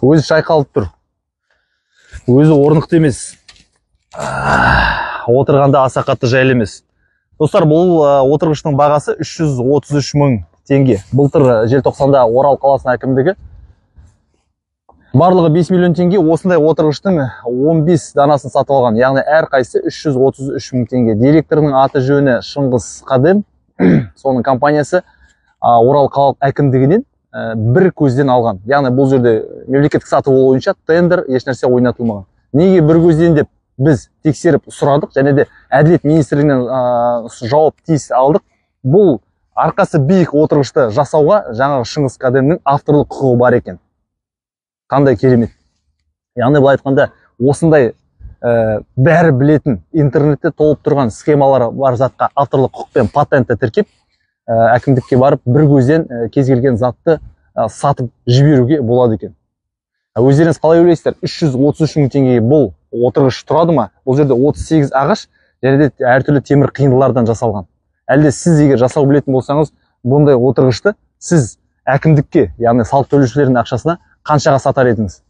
Өзі шайқалып тұр. Өзі орнықты емес. Отырғанда аса қатты жайлы емес. Достар, бұл отырғыштың бағасы 333 мың теңге. Былтыр желтоқсанда Орал қаласының әкімдігі барлығы 5 миллион теңге осындай отырғыштың 15 данасын сатып алған. Яғни әрқайсысы 333 мың теңге. Директорының аты жөні Шыңғыс Қадем. Соның компаниясы Орал қалалық әкімдігінен бір көзден алған. Яғни бұл жерде мемлекеттік сатып алу бойынша тендер, ешнәрсе ойнатылмаған. Неге бір көзден деп біз тексеріп сұрадық және де Әділет министрлігінен жауап тиіс алдық. Бұл арқасы биік отырғышты жасауға жаңағы Шыңғыс Қадемнің авторлық құқығы бар екен. Қандай керемет. Яғни былай айтқанда осындай бәрі білетін, интернетте толып тұрған схемалары бар затқа авторлық құқық пен патентті тіркеп, әкімдікке барып бір көзден кез келген затты сатып жіберуге болады екен. Өздеріңіз қалай ойлайсыздар? 333 мың теңгеге бұл отырғыш тұрады ма? Бұл жерде 38 ағаш және де әртүрлі темір қиындылардан жасалған. Әлде сіз егер жасау білетін болсаңыз, бұндай отырғышты сіз әкімдікке, яғни салық төлеушілердің ақшасына қаншаға сатар едіңіз?